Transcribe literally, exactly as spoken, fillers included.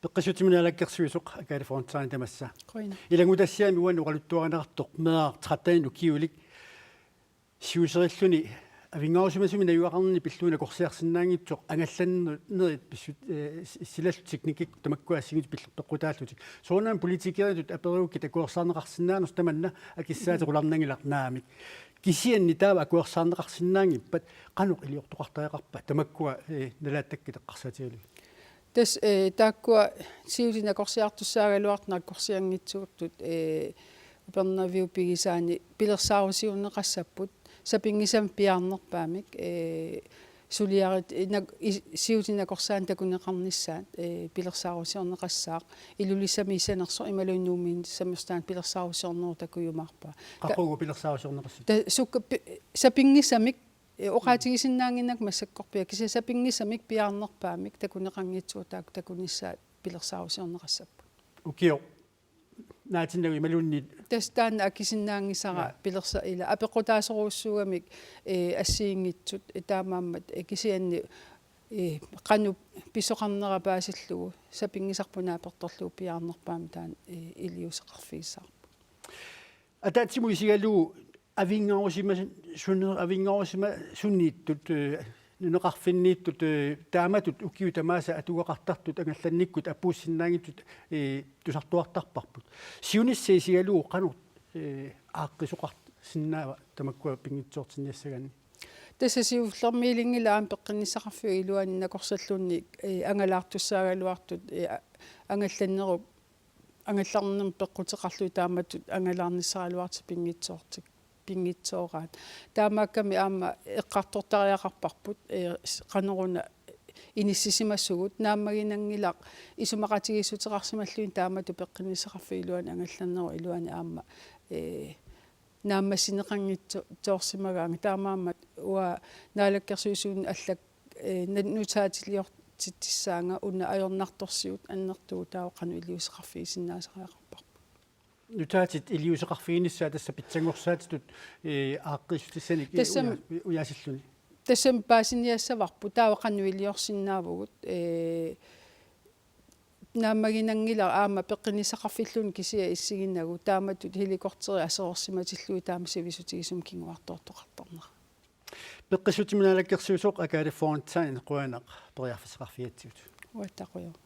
Peqqissutsimut naalakkersuisoq Agathe Fontain tamassa. Qujan. Ilanngutassiami uani oqaluttuarineqartoq meeraq tretten ukiulik siuserilluni avinngarusimasumik najugaqarnini pillugu nakorsiarsinnaanngitsoq angallannerit pissut-, eh, s-, silallutik teknikkit tamakkua assigiinngitsut pil-, peqqutaallutik. Soorunami politikeritut aperugukkit akuersaarneqarsinnaanersoq tamanna akissaatiqularnanngilaq naamik. Kisianni taava akuersaarneqarsinnaanngippat qanoq iliortoqartariaqarpa tamakkua, eh, nalaattakkat eqqarsaatigalugit? Tassa, eh, taakkua siusinnakorsiartussaagaluartut nakorsianngitsuuttut, eh, Upernaviup pigisaani pilersaarusiorneqassapput sapinngisamik piaarnerpaamik, eh, suliarit, eh, nak-, i-, siusinnakorsaanut takuneqarnissaat, eh, pilersaarusiorneqassaaq, Ilulissami issanersoq imaluunniit Nuummi Sammerstaan pilersaarusiornerup takujumaarpaa. Ka- Qaqugu pilersaarusiorneqassat? Ta-, sukka pi-, sapinngisamik, eh, oqaatigisinnaannginnakku massakkorpiaq, kisianni sapinngisamik piaarnerpaamik takuneqanngitsuuvoq, taakku takunissaat pilersaarusiorneqassapput. Ukioq naatinnagu imaluunniit? Tassa taanna akisinnaanngisara. Ja. Pilersa-, ila apeqqutaasorujussuugamik, eh, assigiinngitsut, eh, taamaammat, eh, kisianni, eh, qanoq pisoqarnera paasillugu sapinngisarput naapertorlugu piaarnerpaamik taanna, eh, iliuuseqarfigissavarput. Ataatsimut isigalugu avinngarusimasunner-, avinngarusimasuniittut, eh, nunaqarfinniittut, eh, taamatut ukiut tamaasa atugaqartartut angallannikkut apuussinnaanngitsut, eh, tusartuartarparput. Siunissaq isigalugu qanoq, eh, aaqqisoqarsinnaava tamakkua pinngitsoortinniassagaanni? Tassa siullermeelinngilaq aamma peqqinnissaqarfiup iluani nakorsalluunniit, eh, angalaartussaagaluartut, eh, a-, angallannerup angallarnermik peqquteqarlugit taamatut angalaarnissaraluartut pinngitsoortik-, pinngitsooraat. Taamaakkami aamma eqqartortariaqarparput, eh, s-, qanoruna inissisimasugut, naammaginanngilaq isumaqatigiissuteqarsimallugit taamatut peqqinnissaqarfiup iluani angallannerup iluani aamma, eh, naammassineqanngitso-, -soorsimagaangat, taamaammat uanga naalakkersuisuunik allak-, eh, na-, nutaatiliortitsissaanga una ajornartorsiut annertuut taava qanoq iliuuseqarfigisinnaasariaqarparput. Nutaatit iliuuseqarfiginissaat tassa pitsanngorsaatsitut, eh, aaqqiissutissanik, eh, Tassami uja-, ujaasilluni. Tassami paasiniassavarput taava qanoq iliorsinnaavugut, eh, naammaginanngilaq aamma peqqinnissaqarfilluunniit kisiat issiginagu taamatut helikopteri aserorsimatillugit taama sivisutigisumik kinguartoortoqartarnera. Peqqissutsimut naalakkersuisoq Agathe Fontain, qujanaq periarfissaqarfigatsigut. Uattaaq qujanaq.